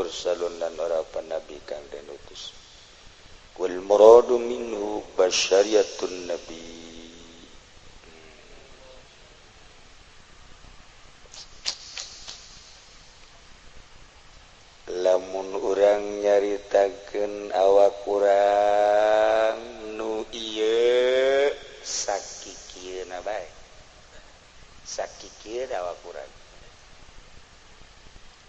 mursalun lan ora nabi kang den utus. Wal muradu minhu basyariyatun nabi. Lamun urang nyaritakeun awak urang nu ieu sakikieuna bae, sakikieuna awak urang.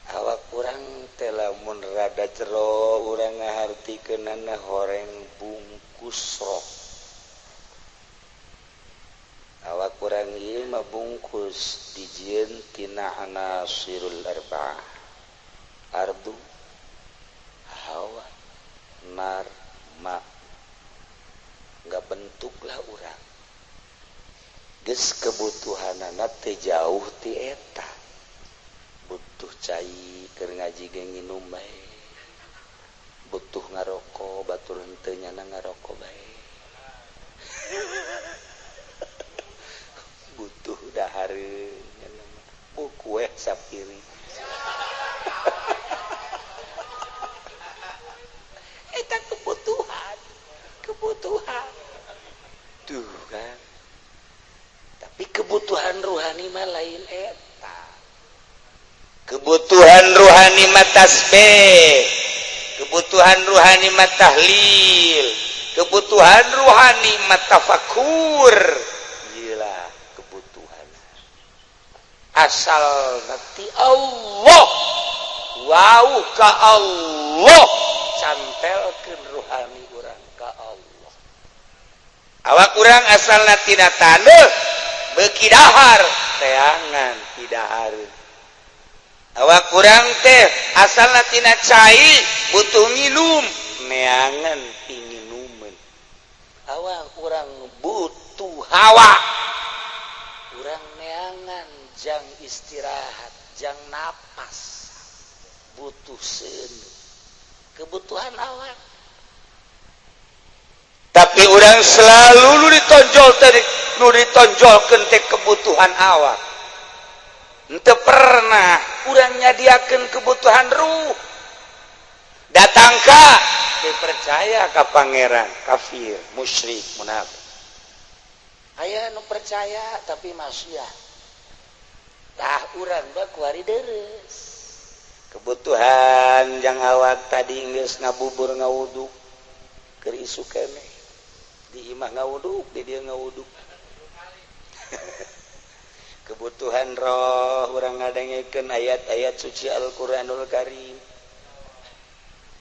Awak urang teh lamun rada jero urang ngahartikeunana horeng bungkus roh. Awak urang ieu mah bungkus dijieun tina anasirul arba'ah. Ardu, hawa, nar, ma. Nggak bentuklah urang. Geus kebutuhanana teh jauh ti eta. Butuh cai keur ngaji ge nginum bae. Butuh ngaroko batur henteu nyana ngaroko bae. Butuh dahareun nyana mah. Kue sapiring. Eta kebutuhan, kebutuhan tuh kan. Tapi kebutuhan ruhani mah lain eta. Kebutuhan ruhani mah tasbih, kebutuhan ruhani mah tahlil, kebutuhan ruhani mah tafakur. Gila kebutuhan asal nanti Allah, wow ka Allah, cantelkeun ruhani urang ka Allah. Awak urang asalna tina taneuh beuki dahar teangan pidahareun. Awak urang teh asalna tina cai butuh nginum neangan pinginumeun. Awak urang butuh hawa, urang neangan jang istirahat, jang napas, butuh seuneu. Kebutuhan awak. Tapi orang selalu nu ditonjol tadi, nu ditonjolkeun teh kebutuhan awak. Henteu pernah urang nyadiakeun kebutuhan ruh. Datang ka teu percaya ka pangeran, kafir, musyrik, munafik. Aya nu percaya tapi maksiat. Tah urang mah kuari deres. Kebutuhan jang awak tadi geus ngabubur ngawuduk keur isuk keneh di imah ngawuduk, di dieu ngawuduk. Kebutuhan roh urang ngadengekeun ayat-ayat suci Al-Qur'anul Karim,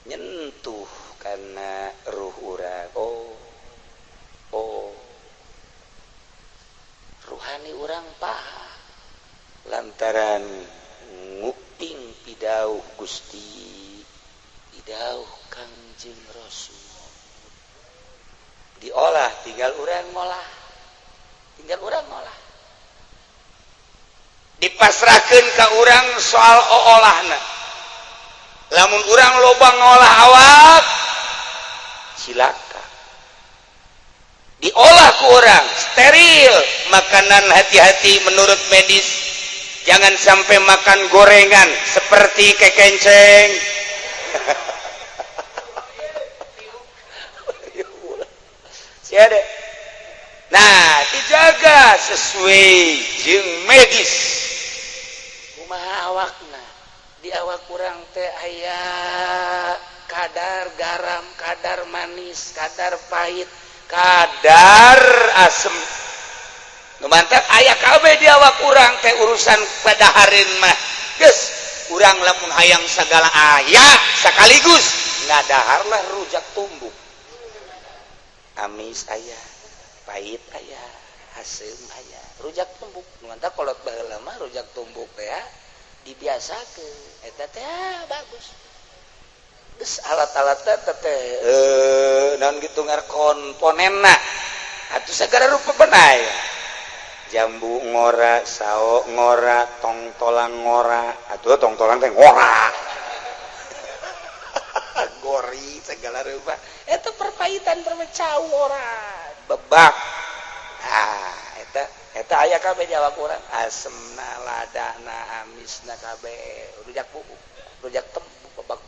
nyentuh kana ruh urang. Oh, oh, ruhani urang paham lantaran nguping pidauh Gusti, pidauh Kangjeng Rasul. Diolah, tinggal urang ngolah, tinggal urang ngolah. Dipasrahkeun ka urang soal oolahna. Lamun urang loba ngolah awak, cilaka. Diolah ku urang steril makanan, hati-hati menurut medis. Jangan sampai makan gorengan seperti kekenceng. Nah, dijaga sesuai jeung medis. Kumaha awakna? Di awak kurang teh aya kadar garam, kadar manis, kadar pahit, kadar asem. Nu mantap aya kabeh di awak urang teh urusan padahareun mah. Geus, urang lamun hayang sagala aya sekaligus ngadaharlah rujak tumbuk. Amis aya, pahit aya, asem aya, rujak tumbuk. Nu mantap kolot baheula mah rujak tumbuk teh dibiasakeun. Eta teh bagus. Geus alat-alat teh teh naon kitu ngar komponenna. Atuh sagala rupa benaya. Jambu ngora, sao ngora, tongtolang ngora. Atuh tongtolang teh ngora. Gori segala rupa. Eta perpahitan permecau ngora. Bebak. Ah, eta eta aya kabeh jawab urang. Asemna, ladana, amisna kabeh. Rujak bubuk, rujak tembuk, bebak.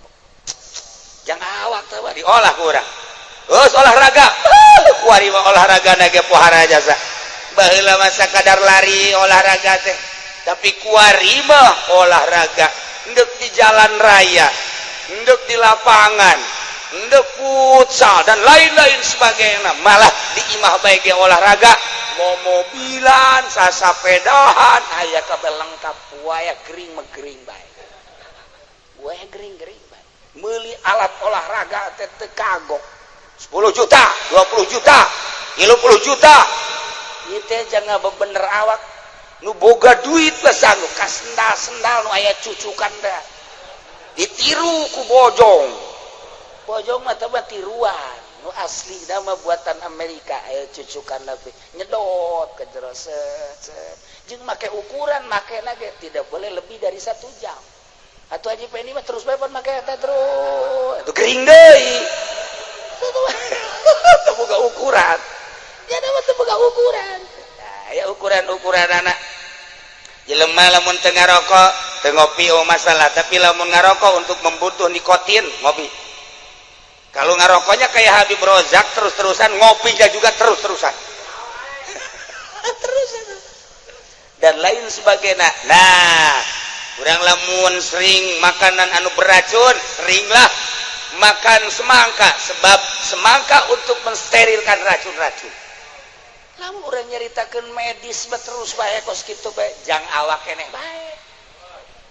Jangan awak teh diolah ku urang. Geus olahraga. Kuari mah olahraga na ge pohara jasa. Baheula mah sakadar lari olahraga teh. Tapi kuari mah olahraga endek di jalan raya, endek di lapangan, endek futsal dan lain-lain sebagainya. Malah di imah bae ge olahraga, momobilan, sasapedahan, aya kabeh lengkap. Waya gering mah gering bae. Waya gering-gering bae. Meuli alat olahraga teh teu kagok. 10 juta, 20 juta, 30 juta. Ieu teh jangan bebener awak. Nu boga duit lah sanggup ka sendal-sendal nu aya cucukan teh. Ditiru ku bojong. Bojong mah teh tiruan. Nu asli mah buatan Amerika aya cucukan lebih nyedot ke jero set, set. Jeung make ukuran make ge tidak boleh lebih dari 1 jam. Atuh Haji Pendi mah terus bae pan make eta terus. Atuh gering deui. Teu boga ukuran. Ya mah teu boga ukuran. Nah, ya ukuran-ukuran anak. Jelema lamun teu ngarokok, teu ngopi oh masalah, tapi lamun ngarokok untuk membutuh nikotin, ngopi. Kalau ngarokoknya kayak Habib Rozak terus-terusan, ngopinya juga terus-terusan. Terus dan lain sebagainya. Nah, urang lamun sering makanan anu beracun, seringlah makan semangka, sebab semangka untuk mensterilkan racun-racun. Lamun urang nyaritakeun medis mah terus bae kos kitu bae, jang awak keneh bae.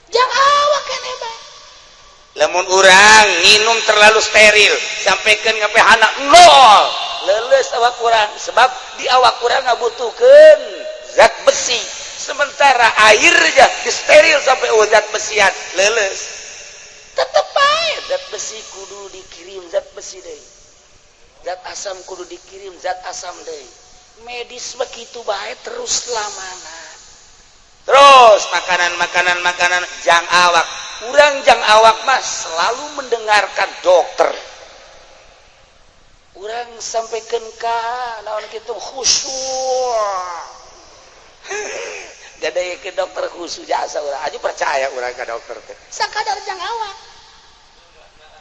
Jang awak keneh bae. Lamun urang nginum terlalu steril sampaikan pH nol, leuleus awak urang, sebab di awak urang ngabutuhkeun zat besi, sementara airnya disteril sampai zat besian leuleus, tetep bae zat besi kudu dikirim zat besi deui, zat asam kudu dikirim zat asam deui. Medis begitu bae terus lamana terus makanan makanan makanan jang awak urang, jang awak mah selalu mendengarkan dokter. Urang sampaikan ka naon kitu khusyuk, gak ada ke dokter khusus jasa urang aja percaya urang ke dokter teh sakadar jang awak,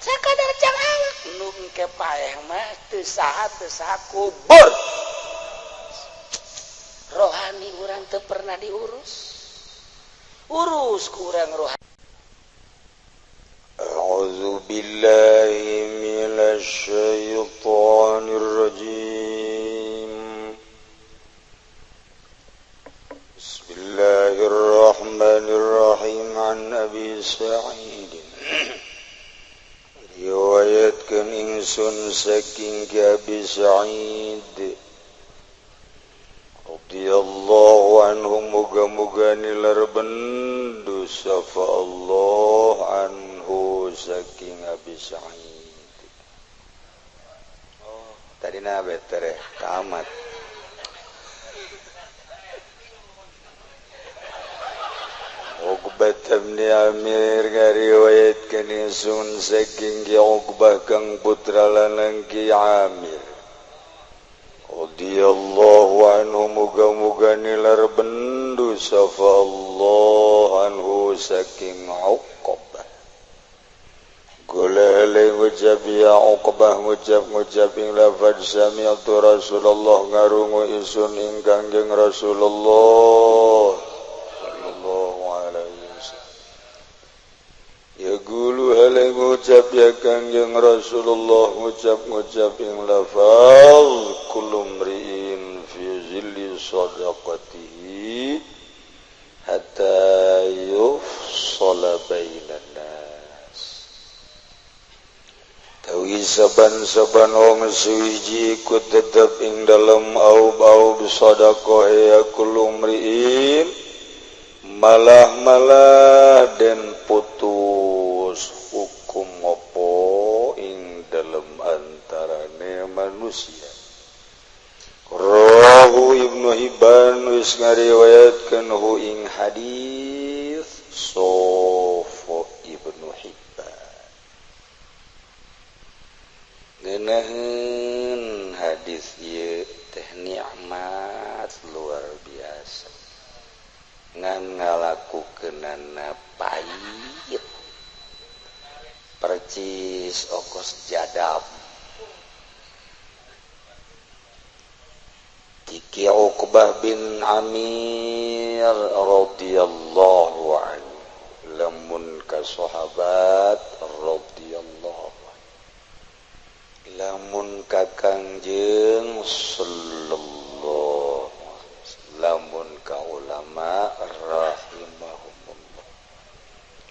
sakadar jang awak. Nu engke paeh mah teu saha teu saha kubur. Rohani urang teu pernah diurus, urus ku urang rohani. أعوذ بالله من الشيطان الرجيم. بسم الله الرحمن الرحيم. عن أبي سعيد riwayatkeun ingsun saking ki Abi Sa'id radhiyallahu anhu, muga-muga nilar bendu sapa Allah anhu saking Abi Sa'id. Oh, tadi na beter ya, tamat. Uqbah bin Amir ngariwayatkeun ingsun saking ki Uqbah kang putra lanang ki Amir radhiyallahu anhu, muga-muga nilar bendu sapa Allah anhu saking Uqbah. Gula ngucap ya Uqbah, ngucap ing lafaz sami'tu Rasulullah, ngarungu ingsun ing Kangjeng Rasulullah sallallahu alaihi wasallam. Yaqulu hale ngucap ya Kangjeng Rasulullah, ngucap ing lafaz kullu mri'in fi zilli sadaqatihi hatta yufsala bainan nas. Tawi saban-saban wong suwiji ku tetep ing dalem aub-aub sadaqah ya kullu mri'in, malah-malah den putus hukum opo ing dalem antarane manusia. Rawahu Ibnu Hibban wis ngariwayatkeun hu ing hadis sapa Ibnu Hibban. Ngeunaheun hadis ieu teh nikmat luar biasa, ngan ngalakukeunana pahit. Percis okos jadab. Tiki Uqbah bin Amir radhiyallahu anhu lamun ka sahabat radhiyallahu anhu lamun ka Kangjeng sallallahu alaihi wasallam lamun ka ulama rahimahumullah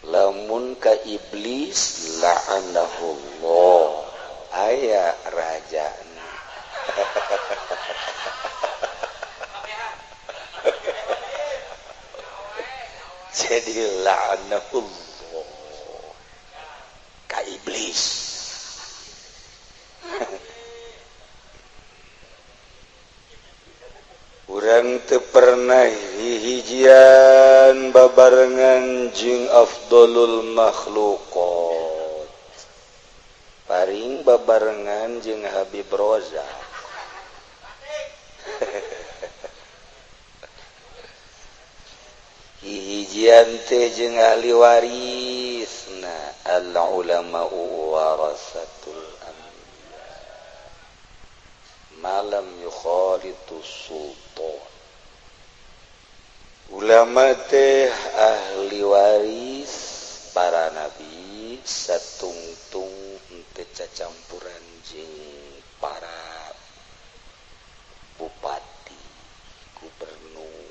lamun ka iblis la'anahullah aya rajana. Jadi la'anahullah ka iblis. Urang teu pernah hihijian babarengan jeung afdolul makhluqat, paring babarengan jeung Habib Roza. Hihijian teh jeung ahli warisna al ulama warasatul anbiya malam yukhalitu sultan. Ulama teh ahli waris para nabi satungtung henteu cacampuran jeung para bupati, gubernur.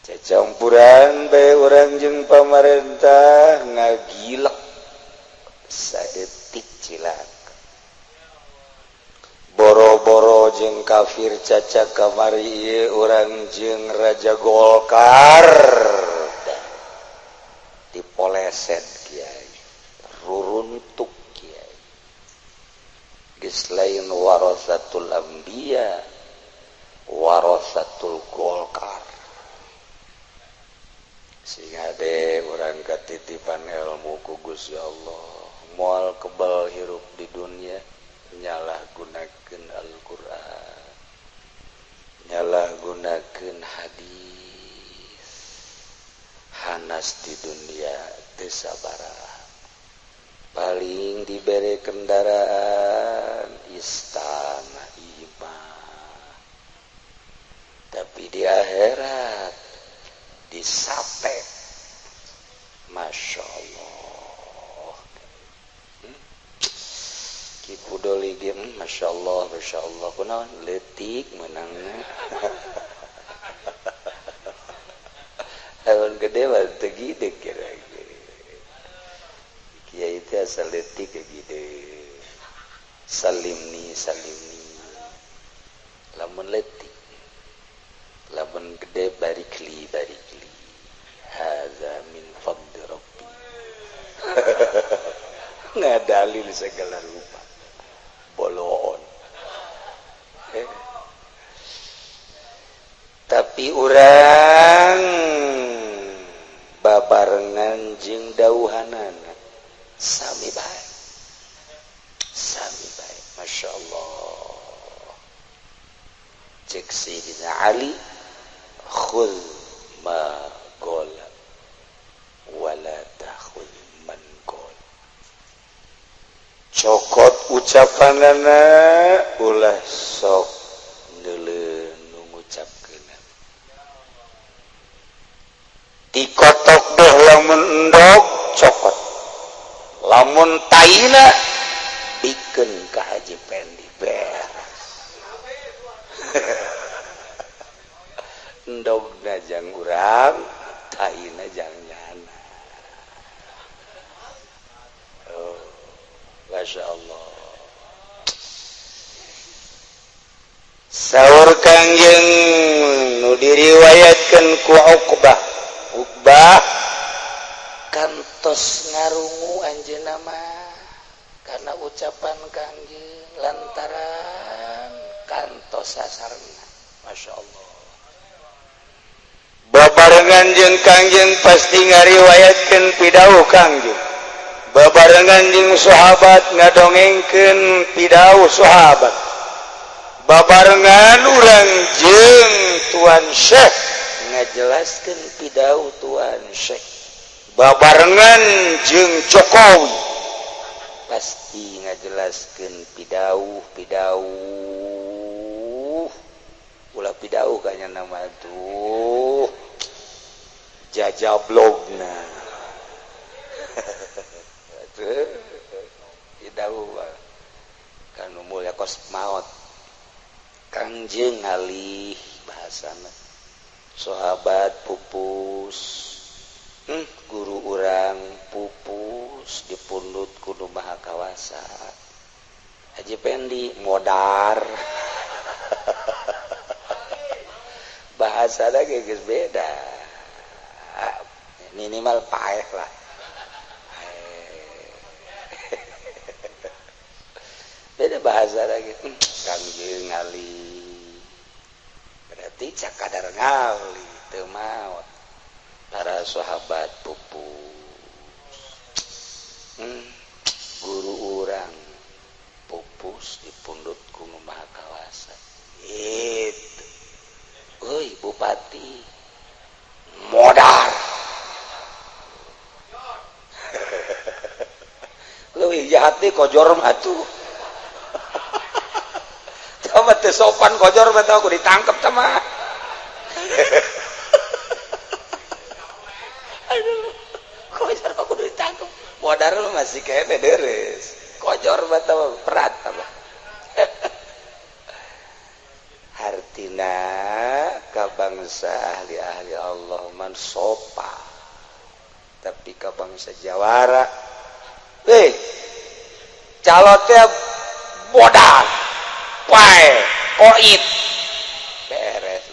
Cacampuran bae urang jeung pamarentah ngagilek saeutik cilaka. Boro-boro jeung kafir caca kamari ieu urang jeung Raja Golkar dipoleset kiai, ruruntuk kiai. Geus lain warasatul anbiya, warasatul Golkar. Sehingga de urang katitipan ilmu ku Gusti Allah, moal kebal hirup di dunia, nyalah gunakeun Al-Qur'an, nyalah gunakeun hadis, hanas di dunia teu sabaraha, paling dibere kendaraan istana imah, tapi di akhirat disape. Masya Allah. Ki Pudoli ge Masya Allah, Masya Allah kunaon leutik meunangna. Lamun gede mah teu gede kira-kira. Kiai teh asal leutik ge gede. Salimni salimni. Lamun leutik, lamun gede barikli barikli. Hadza min fadli rabbi. Ngadalil segala rupa. Boloon. Tapi urang babarengan jeung dauhanana sami bae. Sami bae. Masya Allah. Cek Sayyidina Ali, khudh ma gola wala takhudh man gola. Cokot ucapanana ulah sok neuleuh nu ngucapkeunana. Dikotok deh lamun endog cokot, lamun taina bikeun ka Haji Pendi beres. Endogna jang urang, taina jang nyana. Oh, Masya Allah. Saur Kangjeng nu diriwayatkeun ku Uqbah. Uqbah kantos ngarungu anjeunna mah karena ucapan Kangjeng lantaran kantos sasarna. Masya Allah. Babarengan jeung Kangjeng pasti ngariwayatkeun pidauh Kangjeng. Babarengan jeung sahabat ngadongengkeun pidauh sahabat. Babarengan urang jeung Tuan Syekh Ngajelaskeun pidauh Tuan Syekh babarengan jeung Jokowi pasti ngajelaskeun pidauh pidauh ulah pidauh kayaknya nama tuh jajablogna pidauh kan mulia kos maot Kangjeng ngalih bahasana sahabat pupus, guru urang pupus dipundut kudu Maha Kawasa. Haji Pendi modar. Bahasa lagi geus beda, minimal paeh lah. Beda bahasa lagi. Kangjeng ngalih berarti cakadar ngali teu maot. Para sahabat pupus, guru urang pupus dipundut ku Nu Maha Kawasa. Itu euy bupati modar. Leuwih jahat teh kojor mah atuh. Coba teh sopan kojor mah teh aku ditangkep teh mah. Aduh, kojor aku ditangkep. Modar lu masih kene deres. Kojor mah teh berat apa. Hartina ka bangsa ahli-ahli Allah man sopa. Tapi ka bangsa jawara, calotnya modal, pae, koit, beres.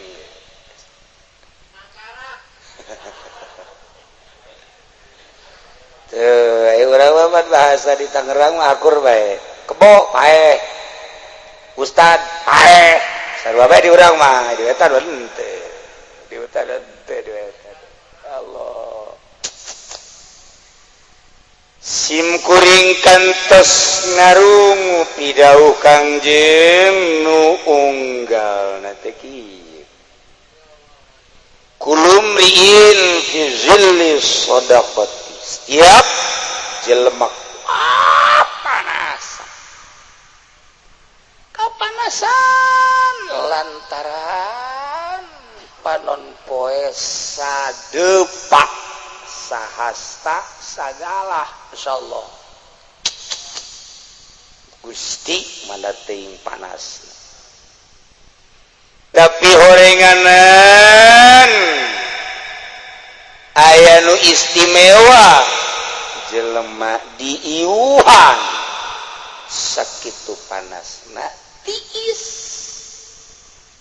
Tuh, ayo urang mah bahasa di Tangerang mah akur bae. Kebo pae, ustad pae, sarua bae di urang mah, di wetan henteu. Di wetan henteu, di wetan. Allah. Simkuring kantos ngarungu pidauh Kangjeng nu unggal na teh kieu. Kulum riin fi zilli shadaqati. Setiap jelema panasan, kapanasan lantaran panon poe sadepak sahasta sagalah. Insyaallah Gusti mana teuing panas, tapi horenganan aya nu istimewa jelema diiuhan sakitu panasna tiis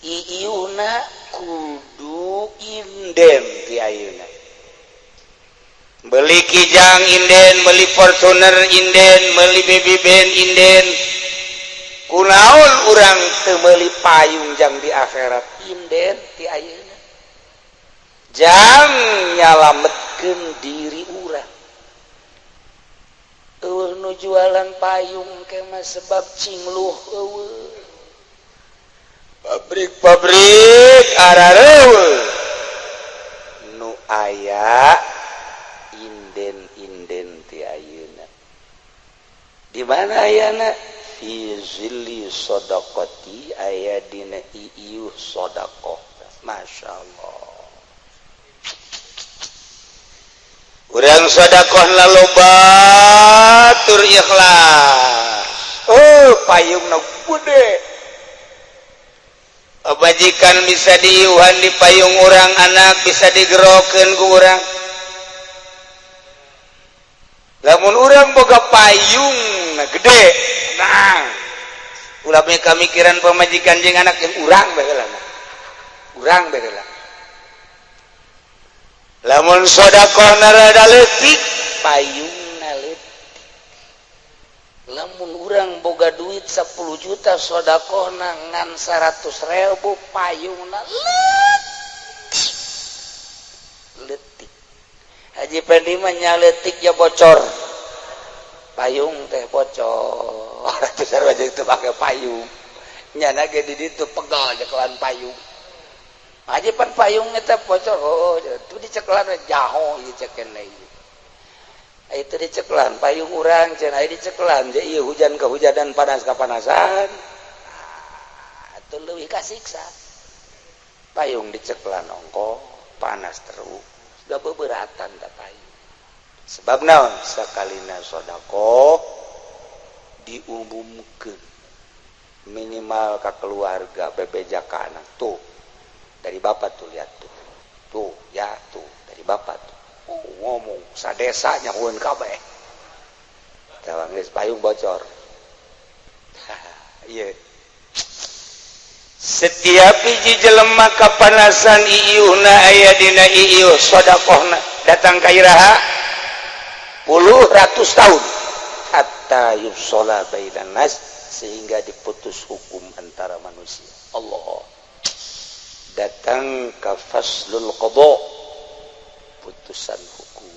iiuna kudu inden ti ayeuna. Beli kijang inden, beli Fortuner inden, beli baby band inden. Kunaon urang teu meuli payung jang di akhirat inden ti ayeuna. Jang nyalametkeun diri urang. Eueuh nu jualan payung ke mah sebab cingluh eueuh. Pabrik-pabrik arareueuh nu aya inden-inden ti ayeuna. Di mana ayana? Fi zilli shadaqati, aya dina iiuh shadaqah. Masyaallah. Urang sedekah laloba tur ikhlas. Oh, payungna gede. Pamajikan bisa diiuhan di payung urang, anak bisa digerokeun ku urang. Lamun urang boga payung na gede, nah ulah mereka mikiran pamajikan jeung anak yang urang baheula. Urang baheula. Lamun sedekah rada leutik, payungna leutik. Lamun urang boga duit 10 juta sedekahna ngan 100.000, payungna leutik. Leutik. Haji Pendi mah nya leutik ya bocor. Payung teh bocor. Atuh sarua jeung teu pake payung. Nyana ge di ditu pegal jekelan payung. Ajipan payung eta bocor, oh itu dicekelan jaho ieu ceken ieu. Itu dicekelan payung urang cenah aya dicekelan je ieu hujan kehujanan panas kapanasan. Atuh leuwih kasiksa. Payung dicekelan ongko panas terus. Da beberatan ta payung. Sebab naon sakalina sedekah diumumkeun minimal ka keluarga bebeja ka anak tuh. Dari bapak tuh lihat tuh. Tuh ya tuh dari bapak tuh. Oh, ngomong sadesa nyahueun kabeh. Tah geus payung bocor. Ieu. Setiap hiji jelema kapanasan iiuhna aya dina iiuh sedekahna datang ka iraha puluh ratus tahun hatta yufsala bainan nas sehingga diputus hukum antara manusia. Allah datang ka faslul qada, putusan hukum.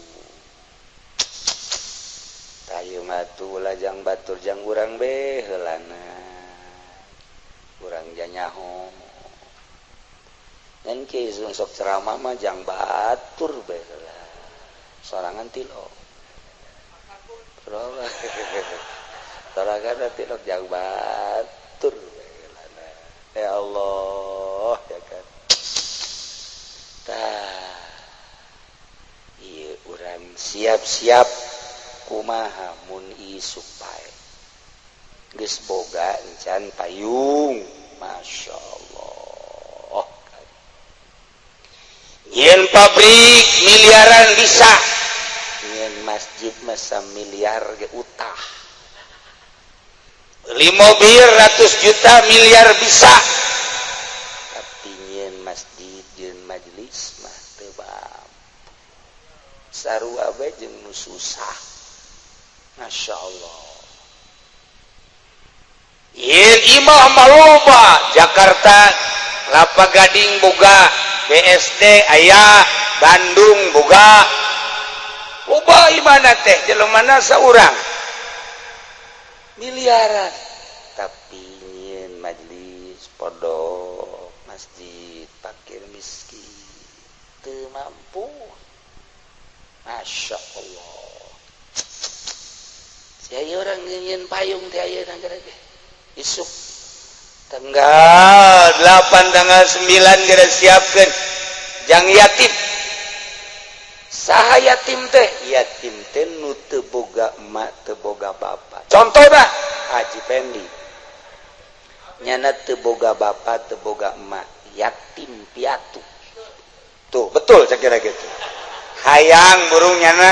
Tayu matu lajang batur jang urang be heulana. Urang janyaho. Ngan kieu sok ceramah mah jang batur be heula. Sorangan tilok. Sorangan tilok jang batur be heulana. Ya Allah ya kan. Tah. Ieu urang siap-siap kumaha mun isuk pae. Geus boga encan payung. Masya Allah. Nyen pabrik miliaran bisa, nyen masjid masa miliar ge utah, beli mobil ratus juta miliar bisa, tapi nyen masjid jeung majelis mah teu mampu. Sarua bae jeung nu susah. Masya Allah. Yen imah maloba Jakarta Kelapa Gading boga, BSD aya, Bandung boga. Loba imana teh jelemana saurang miliaran, tapi nyen majelis pondok masjid fakir miskin teu mampu. Masya Allah. Sia urang nyen payung teh ayeuna ge. Isuk tanggal 8 tanggal 9 geura siapkeun jang yatim. Saha yatim teh? Yatim teh nu teu boga emak teu boga bapa. Contohna Haji Pendi nyana teu boga bapa teu boga emak, yatim piatu. Tuh betul saya kira gitu. Hayang burung nyana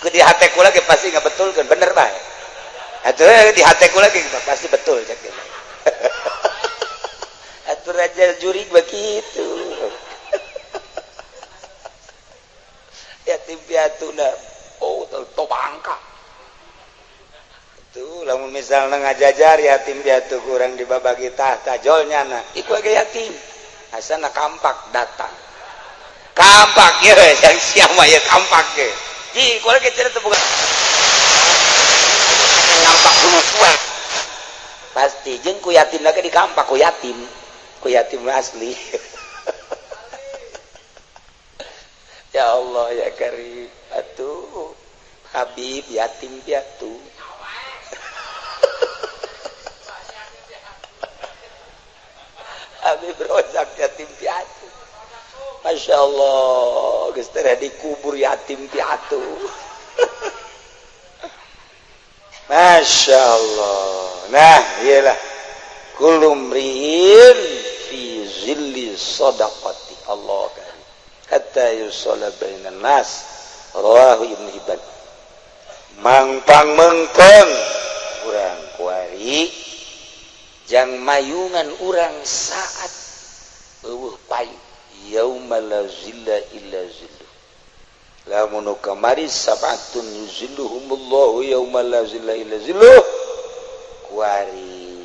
ku di hate kula ge pasti nggak betul kan, bener bae. Atuh di hate kula ge pasti betul cek gitu. Atuh raja juri begitu. Yatim piatu na oh to bangka. Tuh lamun misalna ngajajar yatim piatu kurang dibabagi tahta jol nyana iku ge yatim. Asana kampak datang. Kampak ye yang siapa ye kampak ge. Ji kula ge teu boga kampak kuat. Pasti jeung ku yatim lagi di kampak ku yatim asli. Ya Allah ya Karim, atuh Habib yatim piatu. Habib Rozak yatim piatu. Masya Allah, geus teh dikubur yatim piatu. Masya Allah. Nah, iyalah. Kullu mri'in fi zilli sadaqati. Allah karim. Hatta yusalla bainan nas. Rawahu Ibnu Hibban. Mangpang mengpeng urang kuari jang mayungan urang saat eueuh payung. Yauma la zilla illa zilluh. Lamun kamari sab'atun yuzilluhumullahu yauma la zilla illa zilluh. Kuari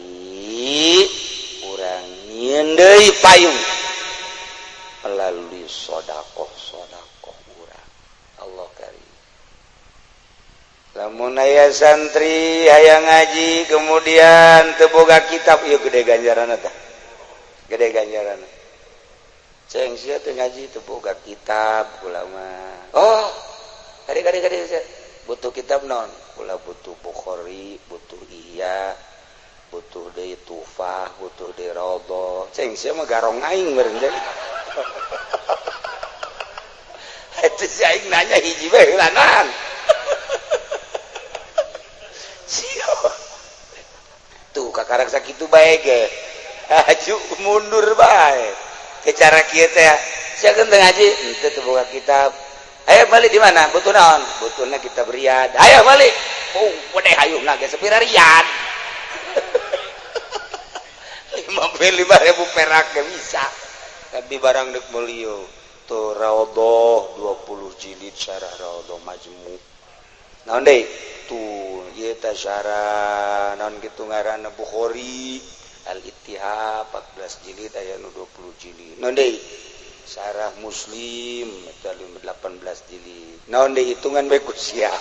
urang nyieun deui payung melalui sedekah-sedekah urang. Allah karim. Lamun aya santri hayang ngaji kemudian teu boga kitab ieu gede ganjaranna tah. Gede ganjaranna. Ceng sia teu ngaji teu boga kitab kula mah. Oh, kade butuh kitab naon? Kula butuh Bukhari, butuh Ihya, butuh deui Tufah, butuh deui Raudhah. Ceng sia mah garong aing meureun jeung. Eta si aing nanya hiji bae heulanan. Sia. Tuh kakarak sakitu bae ge. Aju mundur bae. Ke cara kieu teh sia teu ngaji henteu teu boga kitab. Ayo balik di mana? Butuh naon? Butuhna kitab Riyad. Ayo balik. Oh, wedeh hayungna ge sepira Riyad. 55.000 perak ge bisa. Tapi barang deuk meuli tuh Raudhah 20 jilid syarah Raudhah Majmu. Naon deui? Tuh ieu teh syarah naon kitu ngaranna Bukhari Al-Ittihad 14 jilid aya nu 20 jilid. Naon deui? Syarah Muslim eta 18 jilid. Naon deui hitungan bae ku sia.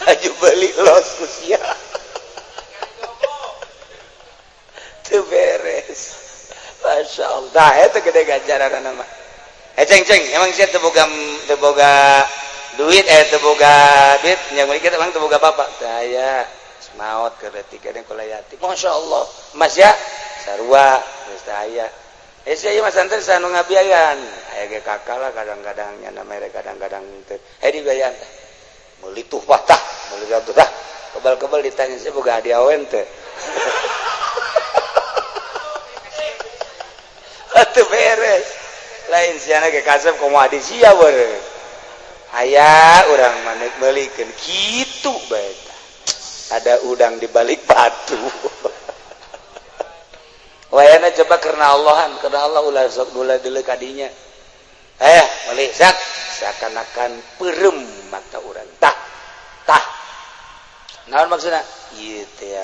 Aju beli los ku sia. Teu beres. Masya Allah, eta gede ganjaran mah. Ceng ceng, emang sia teu boga duit, teu boga duit yang meuli kita emang teu boga bapak. Teu aya. Maot keur leutik geuning kula yatim. Masya Allah, Mas ya sarua geus teu aya. Sia ieu mah santri sanu ngabiayaan. Aya ge kakak lah kadang-kadang nya mere kadang-kadang teu. Dibiayaan tah. Meuli tuhfah tah, meuli tah. Kebal-kebal ditanya sia boga hadiah awen teu. Atuh beres. Lain siana ge kasep komo adi sia beureum. Aya urang mah neuk meulikeun kitu bae tah. Ada udang di balik batu. Wayana coba karena Allahan, karena Allah ulah sok ulah deuleu kadinya. Meuli sak seakan-akan peureum mata urang. Tah. Tah. Naon maksudna? Ieu teh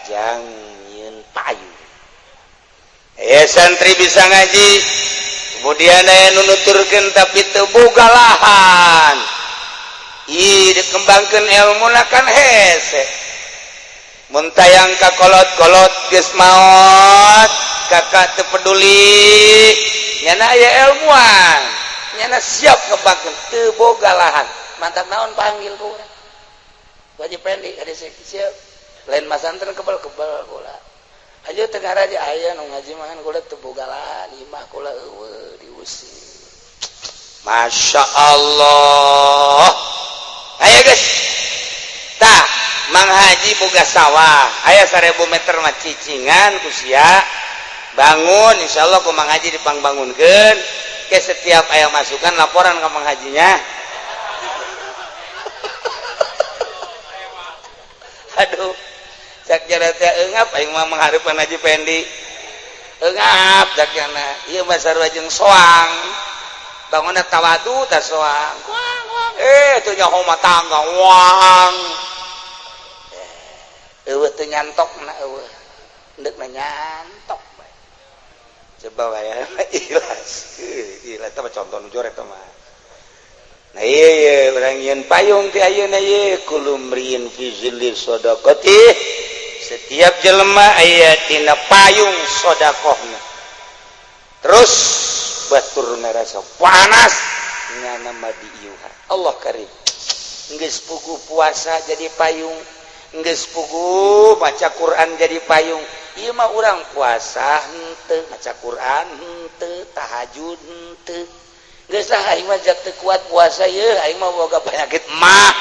jang nyieun payung. Santri bisa ngaji, kemudian aya nu nuturkeun tapi teu boga lahan. Ih, dikembangkeun ilmuna kan hese. Mun tayang ka kolot-kolot geus maot, kakak teu peduli, nyana aya ilmuan, nyana siap ngembangkeun teu boga lahan. Mantap naon panggil ku urang. Wajib pendi ka siap. Lain masantren kebal-kebal kula. Ayo tengah raja aya nu ngaji mah kan kula teu boga lahan, imah kula eueuh diusir. Masya Allah. Ayo guys. Tah, Mang Haji boga sawah. Aya 1000 meter mah cicingan ku sia. Bangun insyaallah ku Mang Haji dipangbangunkeun. Ke setiap aya masukan laporan ka Mang Hajinya. Aduh. Cak jana teh eungap aing mah manghareupan Haji Pendi. Eungap cak jana. Ieu mah sarua jeung soang. Bangunna tawadu tah soang. Teu nyaho mah tangga wang. Eueuh teu nyantokna eueuh. Endekna nyantok bae. Coba wae ikhlas. Ikhlas teh contoh nu jorek teh mah. Nah ieu urang nyieun payung ti ayeuna ieu kulumriin fi zilli shadaqati. Setiap jelema aya tina payung sedekahna. Terus batur ngarasa panas nyana mah diiuhan. Allah karim. Geus puguh puasa jadi payung, geus puguh maca Quran jadi payung. Ieu mah urang puasa henteu, maca Quran henteu, tahajud henteu. Geus lah aing mah jak teu kuat puasa ieu, aing mah boga penyakit mah.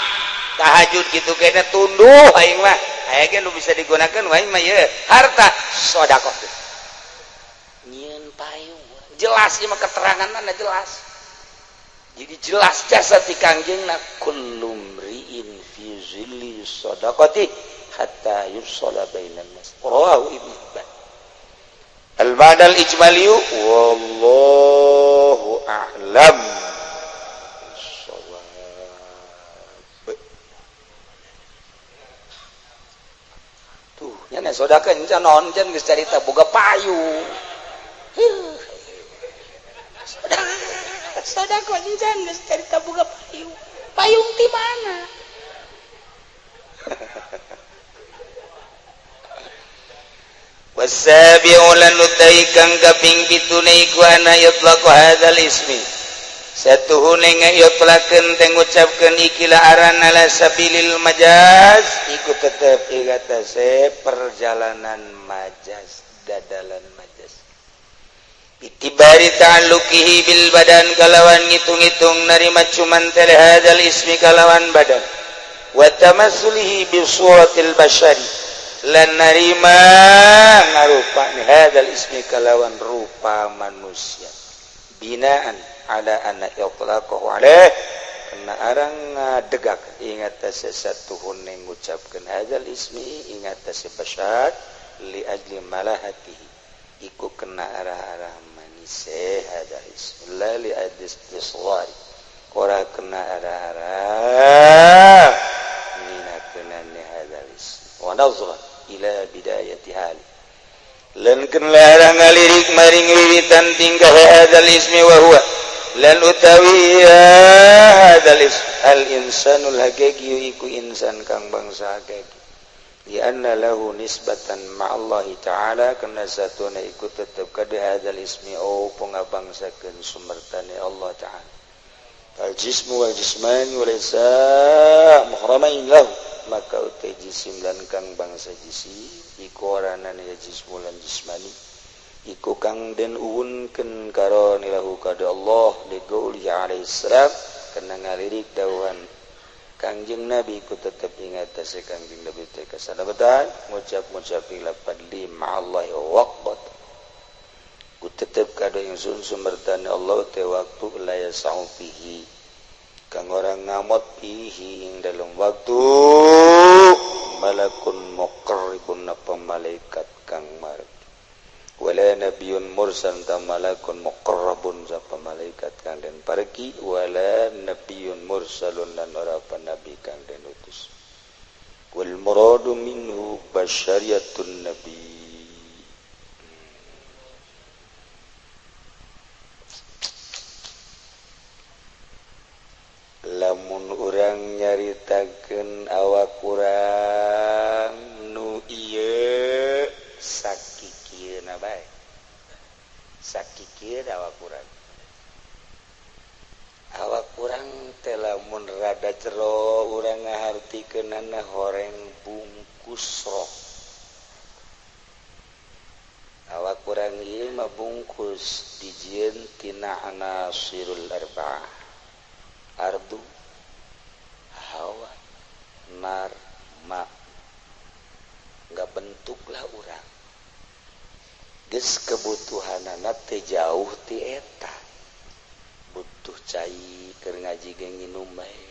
Tahajud kitu kena tunduh aing mah. Aya ge nu bisa digunakeun aing mah ieu harta sedekah. Nyieun payung. Jelas ieu mah keteranganna jelas. Jadi jelas jasa ti Kangjengna kullu mri'in fi zilli shadaqati hatta yusalla bainan nas. Rawahu Ibnu Hibban. Al-ma'na al-ijmali wallahu a'lam. Shawab. Tuh, nya sedekah nya naon jan geus carita boga payung. Sedekah jan geus carita boga payung. Payung ti mana? Wasabi'u lan utai kang kaping 7 iku ana yutlaqu hadzal ismi satuhune ngayutlakeun teh ngucapkeun ikilah aran ala sabilil majaz iku tetep ing atase perjalanan majaz dadalan majaz itibari ta'alluqihi bil badan kalawan ngitung-ngitung narima cuman teh hadzal ismi kalawan badan wa tamassulihi bi suratil bashari lan narima ngarupa hadzal ismi kalawan rupa manusia binaan ala anna itlaqahu alaih kana arang ngadegak ingat sesatuhun ngucapkeun hadzal ismi ingat bashar li ajli malahatihi iku kena arah-arah manise hadzal ismi la li ajli istisghari ora kena arah-arah minakeunane hadzal ismi wa nazra ila bidayati hali lan keun larang ngalirik maring wiwitan tingkah hadzal ismi wa huwa lan utawi hadzal ismi al insanul haqiqi iku insan kang bangsa haqiqi li anna lahu nisbatan ma'allahi ta'ala kana satuna iku tetep kada hadzal ismi au pangabangsakeun sumertane Allah ta'ala al jismu wal jismani walaysa muhramain lahu maka utai jisim lan kang bangsa jisim iku oranane jismu lan jismani iku kang den uwunkeun karone lahu kada Allah liqouli alaihi salam kana ngalirik dawuhan Kangjeng Nabi ku tetep ingat atase Kangjeng Nabi teh kasalabetan ngucap-ngucap lapad li ma'allahi waqt ku tetep kada ingsun sumertane Allah teh waktu la yasau fihi kang orang ngamot fihi ing dalem waktu malakun muqarribun apa malaikat kang marek wala nabiyyun mursal ta malakun muqarrabun sapa malaikat kang den pareki wala nabiyyun mursalun lan ora nabi kang den utus wal muradu minhu basyariyatun nabi. Lamun urang nyaritakeun awak urang nu ieu sakikieuna bae sakikieuna awak urang teh lamun rada jero urang ngahartikeunana horeng bungkus roh awak urang ieu mah bungkus dijieun tina anasirul arba'ah ardu hawa nar ma nggak bentuklah urang geus kebutuhanana teh jauh ti eta butuh cai keur ngaji ge nginum bae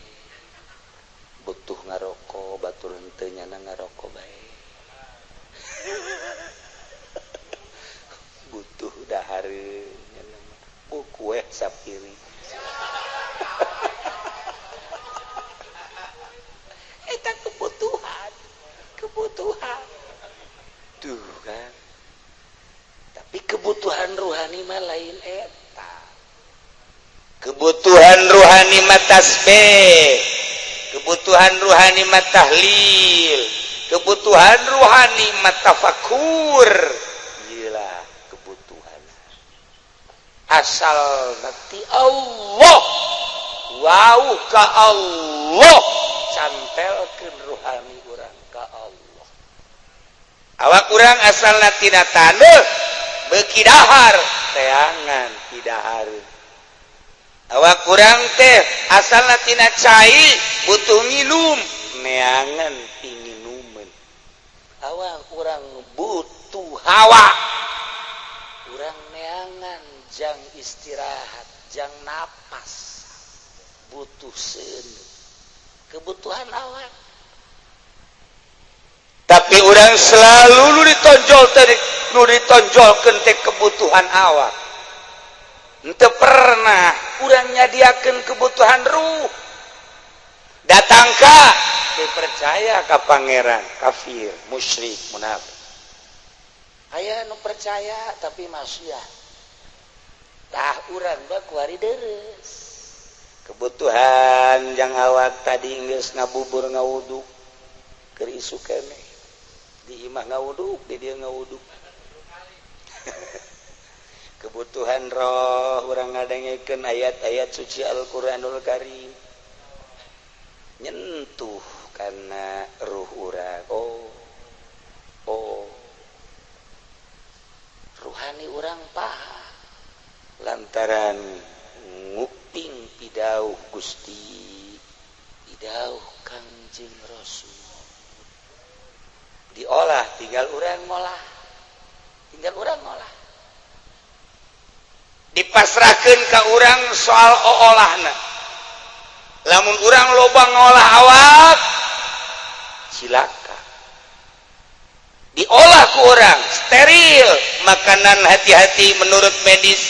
butuh ngaroko batur henteu nyana ngaroko bae butuh dahareun nyana mah kue sapiring eta kebutuhan tuh kan. Tapi kebutuhan ruhani mah lain eta. Kebutuhan ruhani mah tasbih, kebutuhan ruhani mah tahlil, kebutuhan ruhani mah tafakur. Gila kebutuhan asal nanti Allah wow ka Allah cantelkeun ruhani urang ka Allah. Awak urang asalna tina taneuh beuki dahar teangan ti dahareun. Awak urang teh asalna tina cai butuh nginum neangan ti nginumeun. Awak urang butuh hawa urang neangan jang istirahat jang napas butuh seuneu kebutuhan awak. Tapi orang selalu nu ditonjol tadi nu ditonjolkeun teh kebutuhan awak. Henteu pernah urang nyadiakeun kebutuhan ruh. Datang ka teu percaya ka pangeran, kafir, musyrik, munafik. Aya nu percaya tapi maksiat. Tah urang mah kuari deres. Kebutuhan jang awak tadi geus ngabubur ngawuduk keur isuk keneh. Di imah ngawuduk, di dieu ngawuduk. Kebutuhan roh urang ngadengekeun ayat-ayat suci Al-Qur'anul Karim nyentuh karena ruh urang. Oh oh, ruhani urang paham lantaran nguping pidauh Gusti, pidauh Kangjeng Rasul. Diolah tinggal urang ngolah, tinggal urang ngolah. Dipasrahkeun ka urang soal oolahna. Lamun urang loba ngolah awak, cilaka. Diolah ku urang steril makanan, hati-hati menurut medis,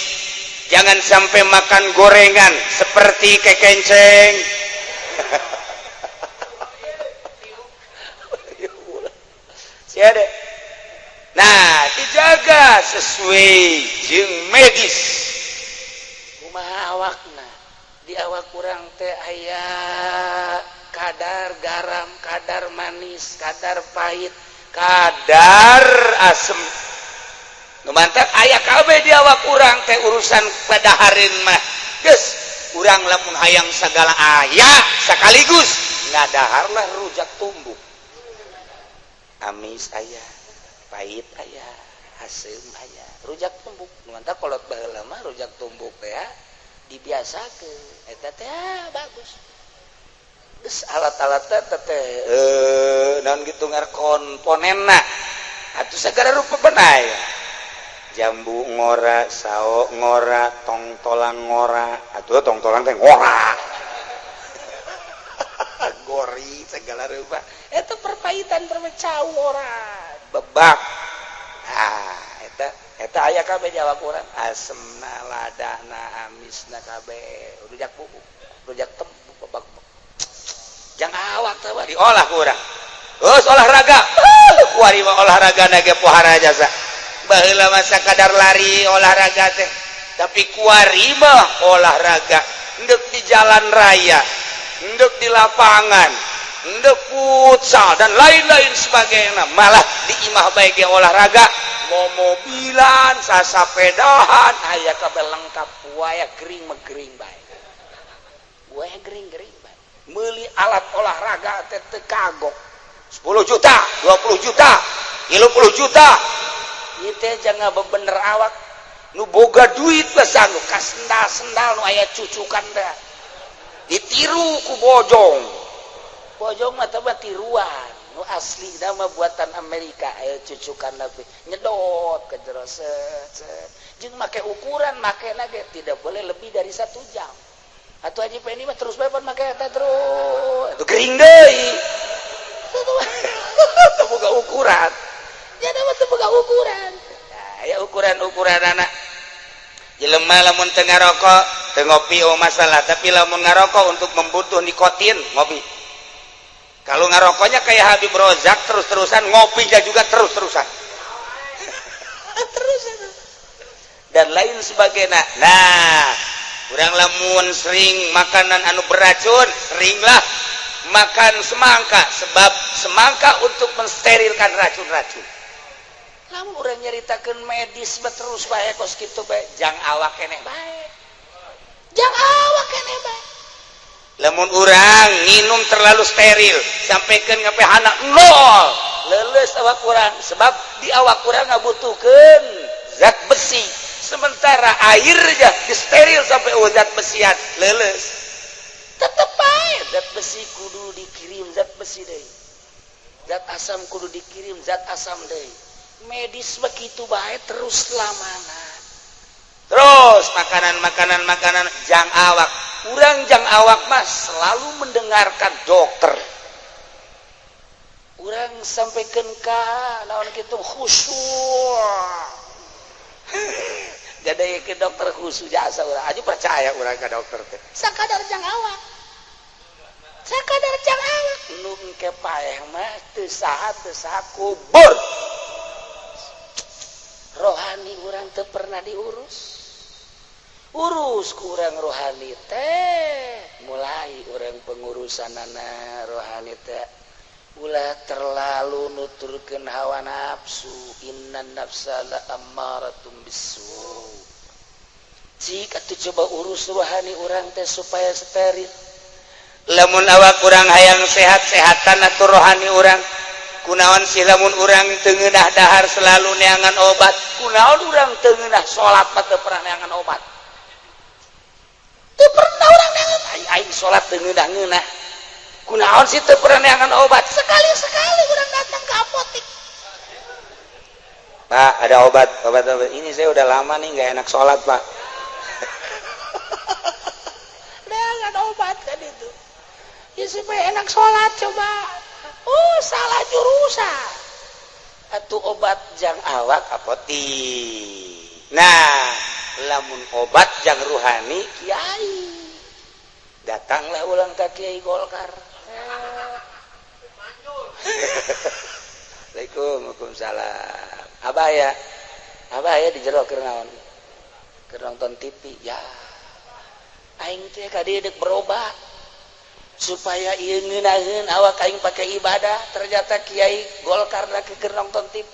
jangan sampai makan gorengan seperti kekenceng. Siade. Nah, dijaga sesuai jeung medis. Kumaha awakna? Di awak kurang teh aya kadar garam, kadar manis, kadar pahit, kadar asem. Nu mantak aya kabeh di awak urang teh urusan padahareun mah. Geus, urang lamun hayang sagala aya sekaligus ngadaharlah rujak tumbuk. Amis aya, pahit aya, asem aya, rujak tumbuk. Nu mantak kolot baheula mah rujak tumbuk teh dibiasakeun. Eta teh bagus. Geus alat-alat teh teh naon gitu ngar komponenna. Atuh sagala rupa benaya. Jambu ngora, sao ngora, tongtolang ngora. Atuh tongtolang teh ngora. Gori segala rupa. Eta perpahitan permecau ora. Bebak. Ah, eta eta aya kabeh di awak urang. Asemna, ladana, amisna kabeh. Rujak bubuk, rujak tembuk, bebak. Jangan awak teh diolah ku urang. Geus olahraga. Kuari mah olahraga na ge pohara jasa. Baheula mah sakadar lari olahraga teh. Tapi kuari mah olahraga endek di jalan raya, endek di lapangan, endek futsal dan lain-lain sebagainya. Malah di imah bae ge olahraga, momobilan, sasapedahan, aya kabeh lengkap. Waya gering mah gering bae. Waya gering-gering bae. Meuli alat olahraga teh teu kagok. 10 juta, 20 juta, 30 juta. Ieu teh jangan bebener awak. Nu boga duit mah sanggup ka sendal-sendal nu aya cucukan teh. Ditiru ku bojong. Bojong mah teh tiruan. Nu asli mah buatan Amerika aya cucukan tapi nyedot ke jero set set. Jeung make ukuran makena ge tidak boleh lebih dari 1 jam. Atuh Haji Pendi mah terus bae pan make eta terus. Atuh gering deui. Teu boga ukuran. Ya mah teu boga ukuran. Nah, aya ukuran-ukuran anak. Jelema lamun teu ngarokok, teu ngopi oh masalah, tapi lamun ngarokok untuk membutuh nikotin, ngopi. Kalau ngarokoknya kayak Habib Rozak terus-terusan, ngopinya juga terus-terusan. Terus dan lain sebagainya. Nah, urang lamun sering makanan anu beracun, seringlah makan semangka, sebab semangka untuk mensterilkan racun-racun. Lamun urang nyaritakeun medis mah terus bae kos kitu bae, jang awak keneh bae. Jang awak keneh bae. Lamun urang minum terlalu steril sampaikan ngape hana nol, leuleus awak urang, sebab di awak urang ngabutuhkeun zat besi. Sementara airnya disteril sampai zat besian, leuleus. Tetep bae zat besi kudu dikirim zat besi deui. Zat asam kudu dikirim zat asam deui. Medis begitu bae terus lamana. Terus makanan-makanan makanan jang awak. Urang jang awak mah selalu mendengarkan dokter. Urang sampaikan ka lawan kitu khusyuk. Jadi ke dokter khusus jasa urang aja percaya urang ka dokter teh. Sakadar jang awak. Sakadar jang awak. Nu engke paeh mah teu saha kubur. Rohani urang teu pernah diurus. Urus kurang rohani teh, mulai urang pengurusanana rohani teh. Ulah terlalu nuturkeun hawa nafsu. Innan nafsa la ammaratum bisu. Jika tuh coba urus rohani urang teh supaya steril. Lamun awak kurang hayang sehat-sehatan atau rohani urang, kunaon sih lamun urang teu ngeunah dahar selalu neangan obat? Kunaon urang teu ngeunah salat mah teu pernah neangan obat? Teu pernah urang neangan. Aing salat teu ngeunah-ngeunah. Kunaon sih teu pernah neangan obat? Sekali-sekali urang datang ke apotik. Pak, ada obat, obat, obat. Ini saya udah lama nih nggak enak sholat, Pak. Neangan obat kan itu. Ya supaya enak sholat coba. Oh, salah jurusan. Atuh obat jang awak apotik. Nah, lamun obat jang ruhani kiai. Datanglah ulang ke Kiai Golkar. Assalamualaikum, waalaikumsalam. Abah ya, abah ya di jero keur naon? Keur nonton TV. Ya. Aing teh ka dieu deuk berobat supaya ieu ngeunaheun awak aing pakai ibadah. Ternyata Kiai Golkar lagi keur nonton TV.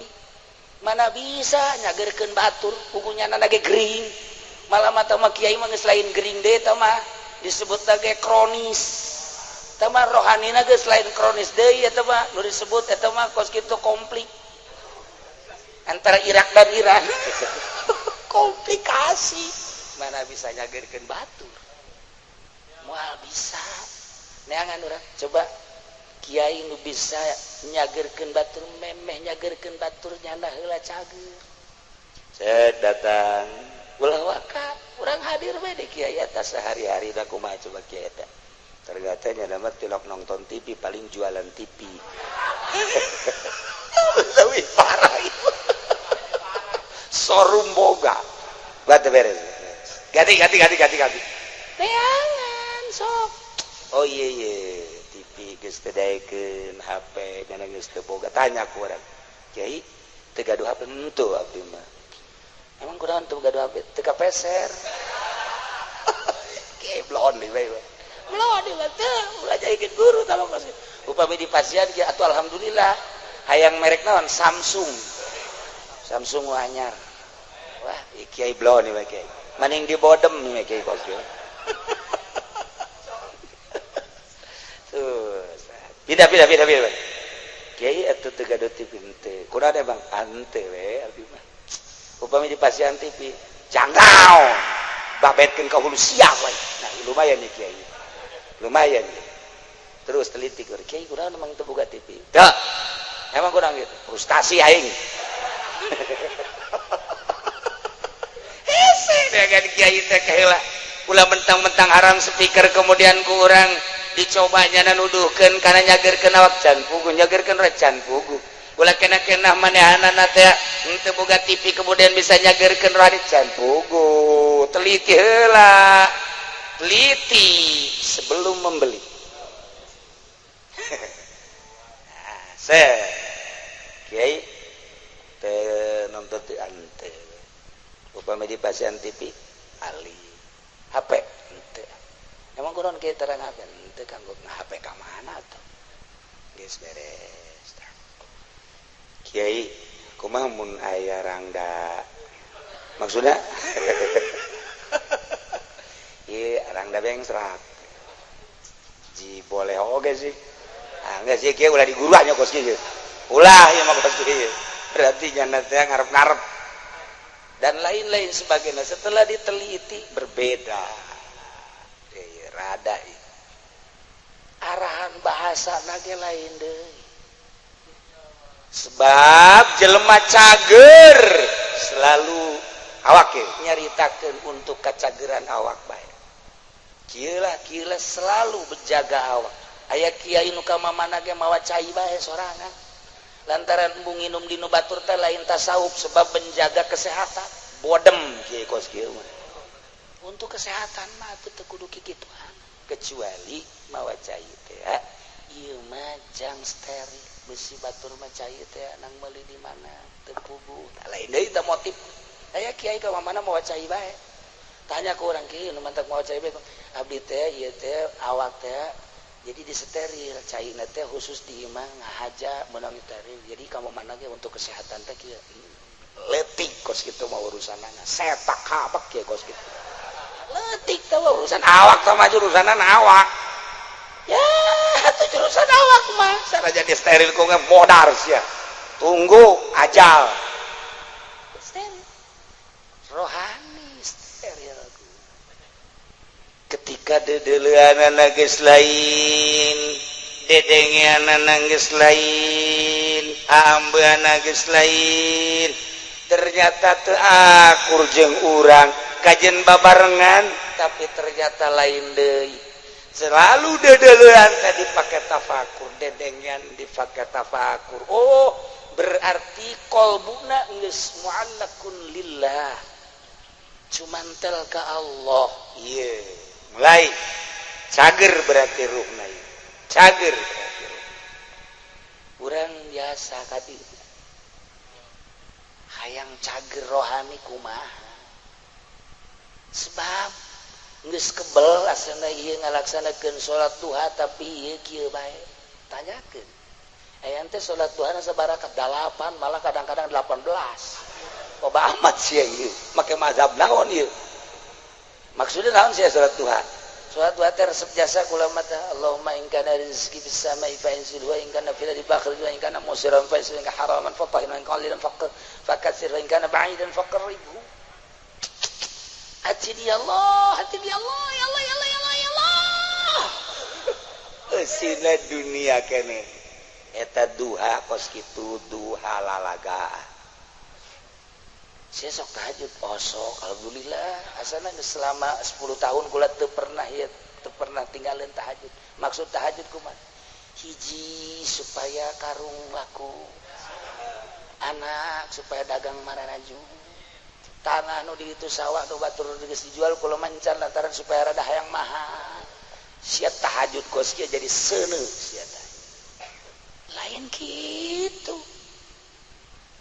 Mana bisa nyageurkeun batur, pugunya na ge gering. Malah mata mah kiai mah geus lain gering deui eta mah, disebut lagi kronis. Eta mah rohanina geus lain kronis deui eta mah, nu disebut eta mah kos kitu konflik antara Irak dan Iran. Komplikasi. Mana bisa nyageurkeun batur? Moal bisa. Neangan urang coba kiai nu bisa nyageurkeun batur, memeh nyageurkeun batur nyana heula cager. Saya datang ulah waka, urang hadir we di kiai eta sehari-hari da kumaha coba kiai eta. Ternyata nya mah tilok nonton TV, paling jualan TV. Leuwih parah itu. Showroom boga. Batu beres. Ganti ganti ganti ganti ganti. Neangan sok. Oh iya iya, TV geus teu daekeun, HP nyana geus teu boga. Tanya ku urang. Kiai teu gaduh HP henteu abdi mah. Emang kunaon teu gaduh HP? Teu kapeser. Kiai blon deui bae. Blon deui teu, ulah jadikeun guru tah mah kos. Upami di pasian kieu atuh alhamdulillah. Hayang merek naon? Samsung. Samsung anyar. Wah, kiai blon ieu kiai. Maning di bodem ieu kiai kos kieu. Tuh, pindah pindah pindah pindah. Kiai atuh teu gaduh TV henteu. Kunaon emang henteu we abdi mah. Upami di pasian TV, jangkau. Babetkeun ka hulu sia we. Nah, lumayan nih kiai. Lumayan nih. Terus teliti keur kiai kunaon emang teu boga TV. Teu. Emang kurang gitu. Frustasi aing. Hese dengan kiai teh kaheula. Ulah mentang-mentang haram speaker kemudian ku urang dicobanya nuduhkeun kana nyageurkeun awak can puguh, nyageurkeun can puguh. Ulah kena-kena manehanana teh henteu boga TV kemudian bisa nyageurkeun rohani can puguh. Teliti heula. Teliti sebelum membeli. Se kiai teu nonton teu ante. Upami di pasian TV ali HP henteu. Emang kunaon kieu terang HP henteu kanggo HP ka mana atuh? Geus beres. Kiai kumaha mun aya rangda? Maksudna? Ieu rangda bengsrak. Ji boleh oge sih. Ah enggak sih kiai ulah diguruannya kos kieu. Ulah ieu mah kos kieu. Berarti nyana teh ngarep-ngarep. Dan lain-lain sebagainya. Setelah diteliti berbeda. Rada arahan bahasa nage lain deui. Sebab jelema cager selalu awak nyaritakeun untuk kacageran awak bae. Kieulah kieulah selalu berjaga awak. Aya kiai nu ka mamana ge mawa cai bae sorangan. Lantaran embung nginum di nu batur teh lain tasawuf sebab menjaga kesehatan. Bodem kiai kos kieu mah. Untuk kesehatan mah teu kudu kikituan. Kecuali mawa cai teh ieu mah jang steril. Besi batur mah cai teh nang meuli di mana teu puguh. Lain deui teh motif. Aya kiai ka mamana mawa cai bae. Tanya ku urang kieu nu mantak mawa cai bae. Abdi teh ieu teh awak teh Jadi disteril caina teh khusus di imah ngahaja meunang steril. Jadi kamu mana ge untuk kesehatan teh kieu. Letik kos kitu mah urusanana. Setak kabek ya kos kitu. Letik teh urusan awak teh mah urusanana awak. Ya, atuh urusan awak mah. Saraja steril ku modar sia. Tunggu ajal. Steril. Rohani steril. Ketika dedeleanana geus lain, dedengeanana geus lain, aambeanana geus lain, ternyata teu akur jeung urang, kajen babarengan tapi ternyata lain deui. Selalu dedelean tadi pakai tafakur, dedengean dipake tafakur. Oh, berarti kolbuna geus mu'allaqun lillah. Cumantel ka Allah. Iya. Mulai cager berarti ruhna ieu. Cager berarti ruh. Urang biasa kadi hayang cager rohani kumaha? Sebab geus kebel asana ieu ngalaksanakeun salat duha tapi ieu kieu bae. Tanyakeun. Aya teh salat duha sabarakat 8 malah kadang-kadang 18. Loba amat sia ieu. Make mazhab naon ieu? Maksudnya naon sia salat duha? Salat duha teh resep jasa kula mah teh Allahumma in kana rizqi fis sama'i fa inzil wa in kana fil ardi fakhrij wa in kana musiran fa inzil in haraman fa tahir wa in qalilan fakatsir wa in kana ba'idan faqribhu. Hati dia Allah, hati dia Allah, ya Allah, ya Allah, ya Allah, ya Allah. Eusina dunia kene. Eta duha kos kitu duha lalaga. Saya sok tahajud, osok, alhamdulillah. Asana selama 10 tahun kula teu pernah ya, teu pernah tinggalin tahajud. Maksud tahajud kumaha? Hiji supaya karung laku. Anak supaya dagang mararaju. Tanah nu di itu sawah nu batur geus dijual kula mancan lantaran supaya rada hayang mahal. Sia tahajud kos kieu jadi seuneu sia teh. Lain kitu.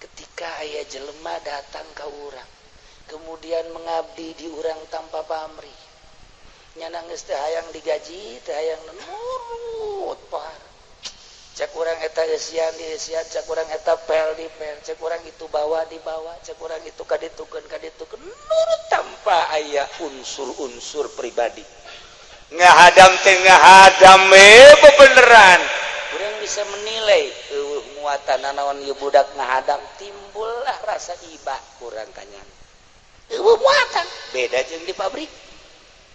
Ketika aya jelema datang ke urang, kemudian mengabdi di urang tanpa pamrih. Nyana geus teu hayang digaji, teu hayang nurut pohara. Cek urang eta eusian di eusian, cek urang eta pel di pel, cek urang itu bawa dibawa, cek urang itu kaditukeun kaditukeun, nurut tanpa aya unsur-unsur pribadi. Ngahadam teh ngahadam bebeneran. Urang bisa menilai eueuh muatan nanaon ieu budak ngahadam, timbullah rasa iba kurang kanyan. Eueuh muatan beda jeung di pabrik.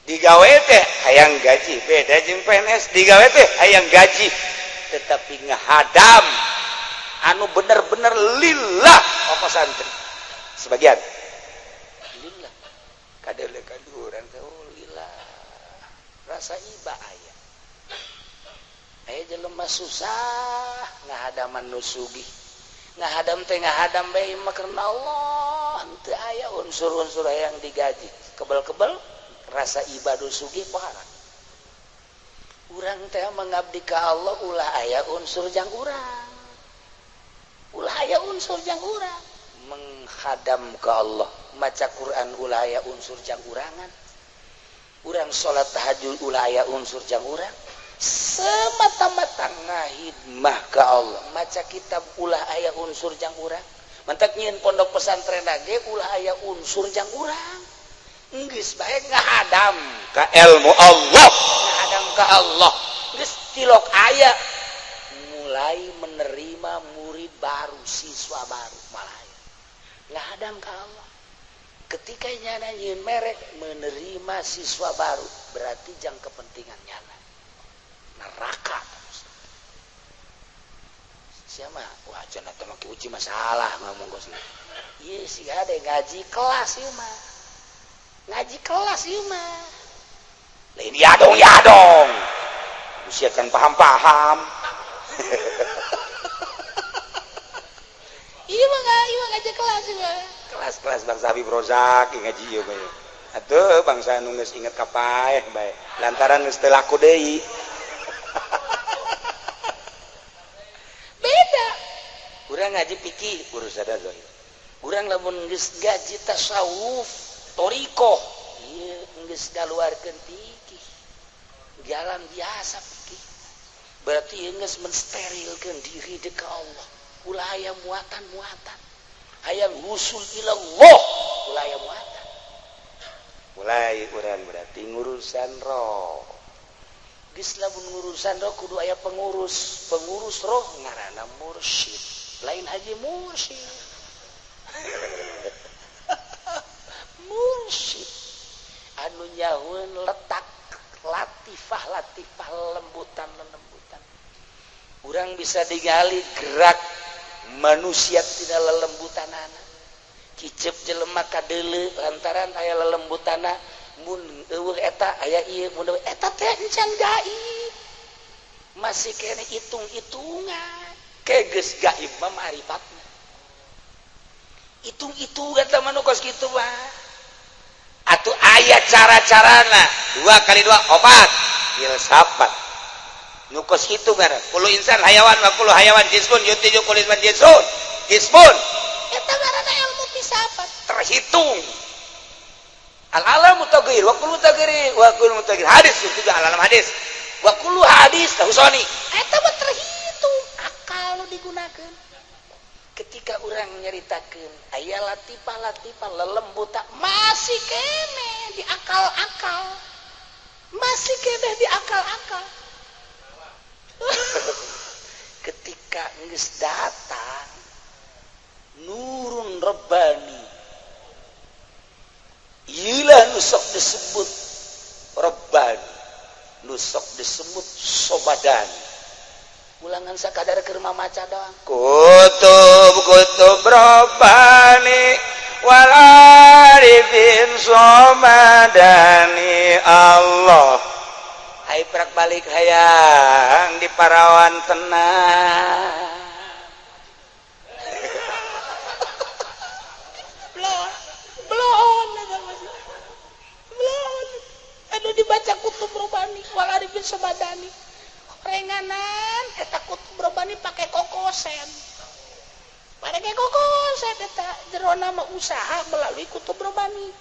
Digawe teh hayang gaji, beda jeung PNS digawe teh hayang gaji. Tetapi ngahadam anu bener-bener lillah pokok santri. Sebagian lillah kadele kaduran teh oh lillah. Rasa iba aya. Aya jelema susah ngahadaman nu sugih. Ngahadam teh ngahadam bae mah karena Allah, henteu aya unsur-unsur hayang digaji. Kebel-kebel rasa iba nu sugih pohara. Urang teh mengabdi ka Allah ulah aya unsur jang urang. Ulah aya unsur jang urang. Menghadam ka Allah, maca Quran ulah aya unsur jang urangan. Urang salat tahajud ulah aya unsur jang urang. Semata-mata ngahidmah ka Allah, maca kitab ulah aya unsur jang urang. Mantak nyieun pondok pesantren ge ulah aya unsur jang urang. Geus bae ngahadam ka ilmu Allah, ngahadam ka Allah. Geus tilok aya mulai menerima murid baru, siswa baru malah ngahadam ka Allah. Ketika nyana nyieun merek menerima siswa baru berarti jang kepentingan nyana. Neraka siapa? Wah cenah teh make uji masalah ngomong kos. Ieu sih ada ngaji kelas ieu mah. Ngaji kelas ieu mah. Lain ya dong ya dong. Usia kan paham-paham. Ieu mah ngaji kelas ieu mah. Kelas-kelas bangsa Habib Rozak ngaji ieu bae. Atuh bangsa nu geus inget ka paeh bae. Lantaran geus teu laku deui. Beda. Urang ngaji fikih urusan zahir. Urang lamun geus ngaji tasawuf thoriqoh ieu geus kaluarkeun fikih. Jalan biasa fikih. Berarti ieu geus mensterilkeun diri deuk ka Allah. Ulah aya muatan-muatan. Hayang wusul ilallah, ulah aya muatan. Mulai urang berarti ngurusan roh. Geus lamun ngurusan roh kudu aya pengurus. Pengurus roh ngaranna mursyid. Lain haji mursyid. Mursyid anu nyahueun letak latifah-latifah lembutan-lembutan. Urang bisa digali gerak manusia tidak lelembutanana. Cicep jelema kadeuleu lantaran aya lelembutana, mun eueuh eta aya ieu, mun eueuh eta teh encan gaib. Masih kene hitung-hitungan. Ke geus gaib mah marifatna. Hitung-hitungan teh mah nu kos kitu mah. Atuh aya cara-carana 2 kali 2 4 filsafat. Nu kos kitu ngaran kullu insan hayawan wa kullu hayawan jismun yuntiju kullu insan jinsun jismun. Eta ngaranna ilmu filsafat terhitung. Al alamu taghyir wa kullu taghyir wa kullu mutaghyir hadis itu al alam hadis wa kullu hadis tahusoni. Eta mah terhitung akal nu digunakeun. Ketika orang nyeritakeun aya latifah-latifah lelembutan masih kene di akal-akal. Masih kene di akal-akal. Ketika geus datang nurun rabbani, ieulah nu sok disebut rabbani, nu sok disebut sobadani. Ulangan sakadar keur mamaca doang. Kutub kutub rabbani wal arifin somadani Allah. Hai prak balik hayang di parawan tenang. Belon belon anu dibaca kutub rabbani wal arifin somadani. Renganan eta kutub rabbani pake kokosen. Pake kokosen eta jerona mah usaha melalui kutub rabbani.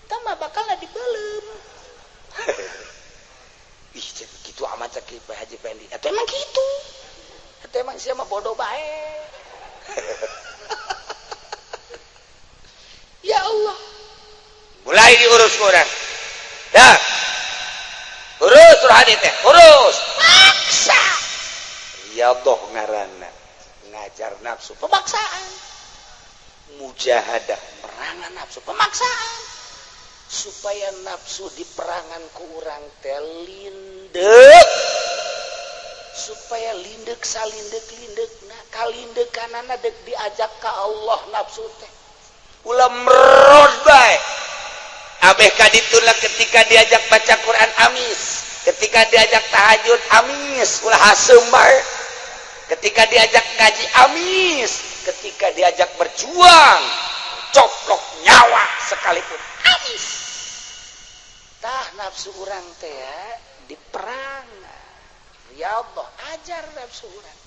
Eta mah bakal dibeuleum. Ih, gitu amat cek Pak Haji Pendi. Eta emang kitu. Eta emang sia mah bodoh bae. Ya Allah. Mulai diurus ku urang. Dah. Urus rohani teh, urus. Paksa. Riyadhah ngaranna, ngajar nafsu pemaksaan. Mujahadah perangan nafsu pemaksaan. Supaya nafsu diperangan ku urang teh lindek. Supaya lindek salindek-lindekna, kalindekanana deuk diajak ka Allah nafsu teh. Ulah merod bae. Abeh kaditulah ketika diajak baca Quran amis, ketika diajak tahajud amis, ulah haseum bae. Ketika diajak ngaji amis, ketika diajak berjuang coplok nyawa sekalipun amis. Tah nafsu urang teh diperang. Ya Allah, ajar nafsu urang.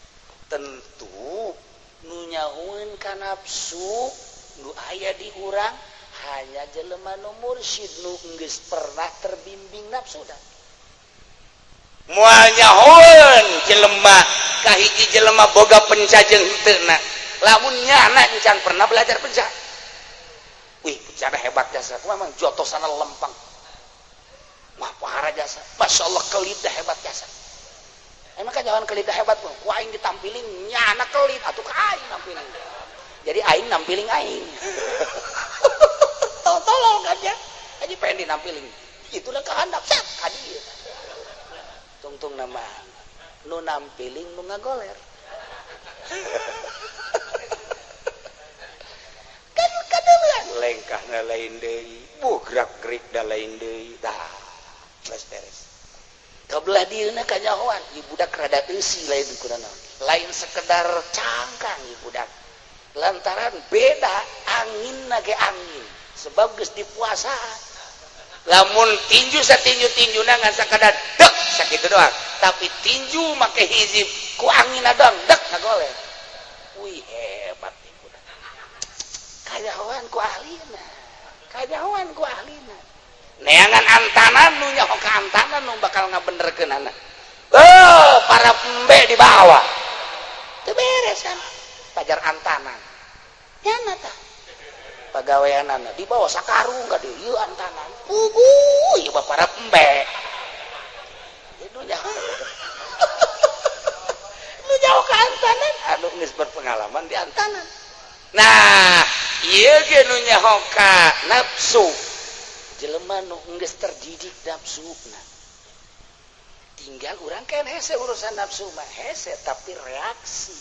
Tentu nu nyahueun ka nafsu nu aya di urang hanya jelema nu mursyid nu geus pernah terbimbing nafsu dah. Moal nyahoeun jelema kahiji jelema boga penca jeung henteuna. Lamun nyana encan pernah belajar penca. Wih, pencana hebat jasa. Memang jotosana lempeng. Wah, parah jasa. Masya Allah kelita hebat jasa. Emang kan jangan kelita hebat pun. Ku aing ditampilin nyana kelit atuh ka aing nampilin. Jadi aing nampiling aing. Tolong kan ya. Aja pengen dinampilin. Itulah kehandap set ka dieu. Tungtung nama nu nampiling nu ngagoler. Kan kadeuleuan lengkahna lain deui, buh gerak-gerik da lain deui. Tah, geus beres. Kabelah dieuna kanyahoan, ieu budak rada eusi lain kunaon. Lain sekedar cangkang ieu budak. Lantaran beda anginna ge angin. Sebab geus dipuasaan. Lamun tinju satinju-tinjuna ngan sakadar dek sakitu doang. Tapi tinju make hizib ku angin doang dek ngagoler. Wih hebat ieu budak. Kanyahoan ku ahlina. Kanyahoan ku ahlina. Neangan antanan nu nyaho ka antanan nu bakal ngabenerkeunana. Oh, para embe di bawah. Teu beres kan? Pajar antanan. Nyana tah. Pagaweanana di bawah sakarung ka dieu ieu antanan. Puguh ieu mah para embe. Nu nyaho. Nu nyaho ka antanan anu geus berpengalaman di antanan. Nah, ieu ge nu nyaho ka nafsu. Jelema nu geus terdidik nafsuna. Tinggal urang kan hese urusan nafsu mah hese, tapi reaksi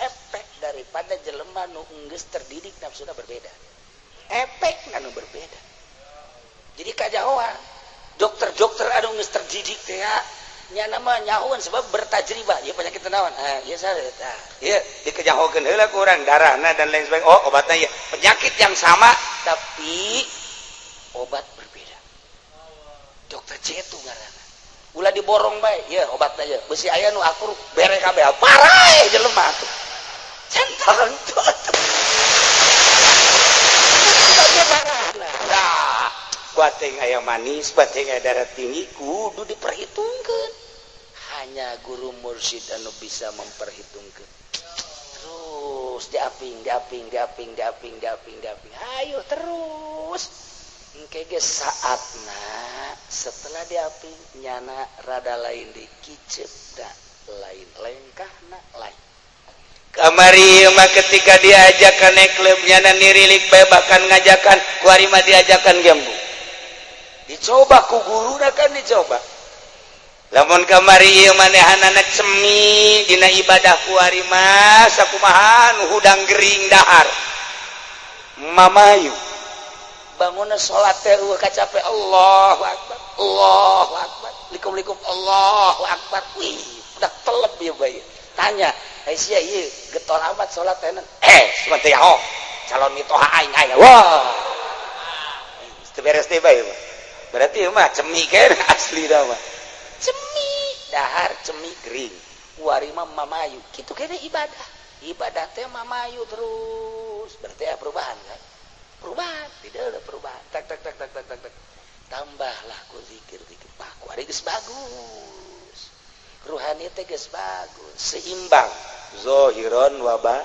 efek daripada jelema nu geus terdidik nafsuna berbeda. Efek anu berbeda. Jadi kajahoan dokter-dokter anu geus terdidik teh nya nama nyahoan sebab bertajribah ieu penyakit naon? Ah, ieu sare tah. Ieu dikejahokeun heula ku urang darahna dan lain sebagainya. Oh, obatna ieu. Penyakit yang sama tapi obat berbeda. Dokter Cetu ngaranna. Ulah diborong bae, ieu obatna ieu. Beusi aya nu akur bere kabeh. Paraeh jelema atuh. Centang tuh atuh. Nah, bating aya manis, bating aya darah tinggi kudu diperhitungkeun. Hanya guru mursyid anu bisa memperhitungkeun. Terus diaping, diaping, diaping, diaping, diaping, diaping. Ayo terus. Engke ge saatna setelah diaping nyana rada lain dikicep da lain lengkahna lain. Kamari mah ketika diajakan naik klub nyana nirilik bae, bahkan ngajakan kuari mah diajakan gembu. Dicoba ku guruna kan dicoba. Lamun kamari ieu manehanana cemi dina ibadah kuari mah sakumaha nu hudang gering dahar. Mamayu bangunna salat teh eueuh kacape Allahu akbar Allahu akbar likum-likum Allahu akbar. Wih, udah telep ieu bae. Tanya, "Eh sia ieu getol amat salat teh?" Cuma teh oh, calon mitoha aing aya. Wah. Teu beres teh bae. Berarti ieu mah cemi kan asli dah mah. Cemi dahar cemi gering. Kuari mah mamayu. Kitu kene ibadah. Ibadah teh mamayu terus. Berarti ya perubahan kan? Perubahan, tidak ada perubahan. Tak tak tak tak tak tak tak. Tambahlah ku zikir zikir. Pak, kuari geus bagus. Ruhani teh geus bagus, seimbang. Zohiron waba.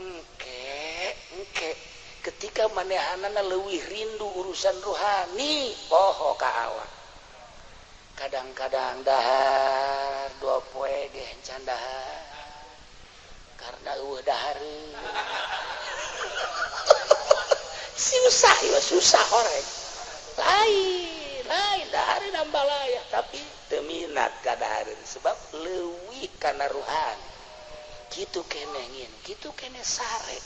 Engke, engke. Ketika manehanana leuwih rindu urusan ruhani, poho ka awak. Kadang-kadang dahar dua poe ge encan dahar. Karena eueuh dahareun. Susah ya, susah orang. Lain, lain dahareun ambalaya, tapi teu minat ka dahareun sebab leuwih kana ruhani. Kitu keneh ngin, kitu keneh sare.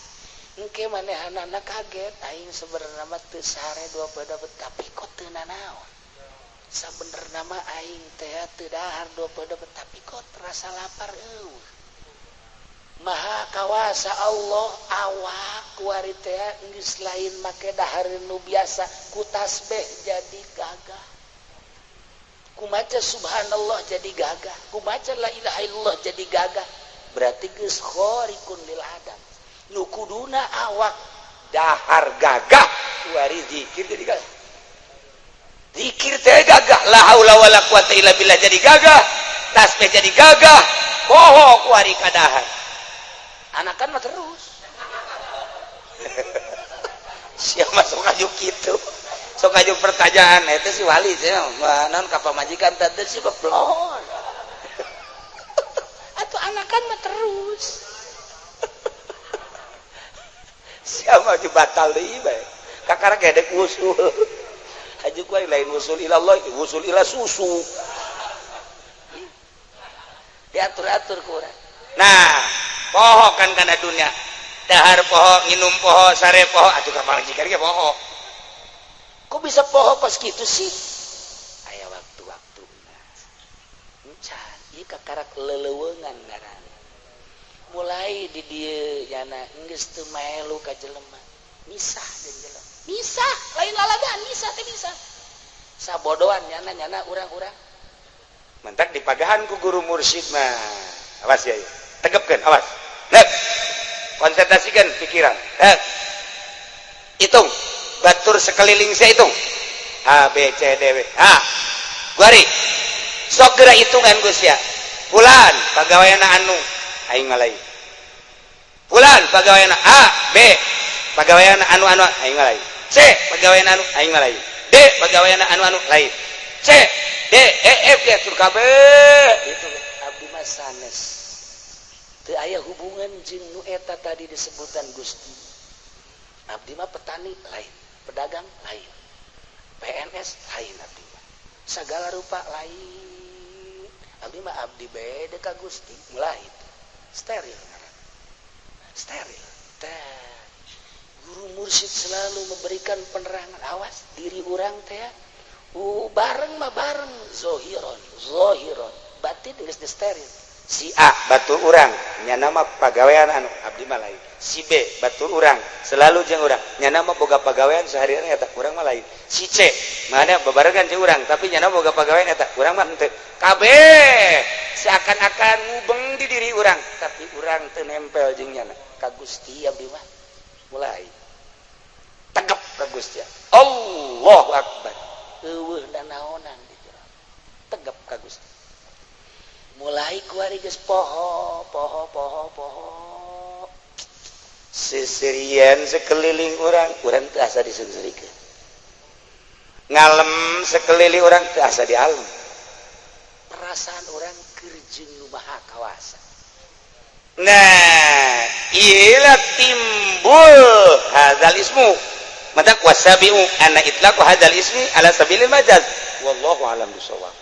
Engke manehanana kaget aing sebenarna mah teu sare dua poe dapet tapi kok teu nanaon. Sabenerna mah aing teh teu dahar dua poe dapet tapi kok terasa lapar eueuh. Maha kawasa Allah awak kuari teh geus lain make dahareun nu biasa ku tasbih jadi gagah. Ku maca subhanallah jadi gagah, ku maca la ilaha illallah jadi gagah. Berarti geus khariqun lil adam. Nu kuduna awak dahar gagah kuari zikir jadi gagah. Zikir teh gagah, la haula wala quwata illa billah jadi gagah, tasbih jadi gagah, poho kuari kadahar. Anakan mah terus. Siapa sok aju kitu? Sok aju pertanyaan eta si wali teh naon ka pamajikan teh si beblon. Atuh anakan mah terus. Siapa maju batal deui bae. Kakara gedek usul. Haji ku lain usul ilallah, usul ila susu. Diatur-atur ku urang. Nah, poho kan kana dunia. Dahar poho, nginum poho, sare poho, atuh ka pamajikan ge poho. Kok bisa poho kos kitu sih? Aya waktu-waktuna. Encan, ieu kakarak leleuweungan ngaranna. Mulai di dieu nyana geus teu maelu ka jelema. Misah jeung jelema. Misah, lain lalagaan, misah teh misah. Sabodoan nyana-nyana urang-urang. Mentak dipagahan ku guru mursyid mah. Awas ya, ya. Tegepkeun, awas. Nek. Konsentrasikan pikiran. Nek. Hitung. Batur sekeliling saya hitung. A B C D W. A. Guari. Sok geura hitungan, Gus, ya. Fulan pagaweana anu, aing mah lain. Fulan pagaweana A, B, pagaweana anu anu, aing mah lain. C, pagaweana anu, aing mah lain. D, pagaweana anu anu, lain. C, D, E, F, G, tur kabeh Itu abdi mah sanes, teu aya hubungan jeung nu eta tadi disebutan Gusti. Abdi mah petani lain, pedagang lain, PNS lain, abdi mah segala rupa lain. Abdi mah abdi beda ka Gusti. Mulai itu steril, steril teh. Guru mursyid selalu memberikan penerangan, awas diri urang teh bareng mah bareng zohiron zohiron, batin geus steril. Si A batur urang, nyana mah pagawean anu, abdi mah lain. Si B batur urang, selalu jeung urang, nyana mah boga pagawean seharian eta, urang mah lain. Si C mana bebarengan jeung urang, tapi nyana boga pagawean eta, urang mah henteu. Kabeh seakan-akan ngubeng di diri urang, tapi urang teu nempel jeung nyana. Ka Gusti abdi mah mulai tegep ka Gusti. Allahu akbar. Eueuh nanaonan di jero, tegep ka Gusti. Mulai kuari geus poho poho poho poho. Seserian sekeliling urang, urang teu asa diseungseurikeun. Ngalem sekeliling urang, teu asa dialem. Perasaan urang keur jeung nu maha kawasa. Nah, iyalah timbul hadzal ismu. Mata wasabiu anna itlaqu hadzal ismi ala sabilil majaz, wallahu alam bisawab.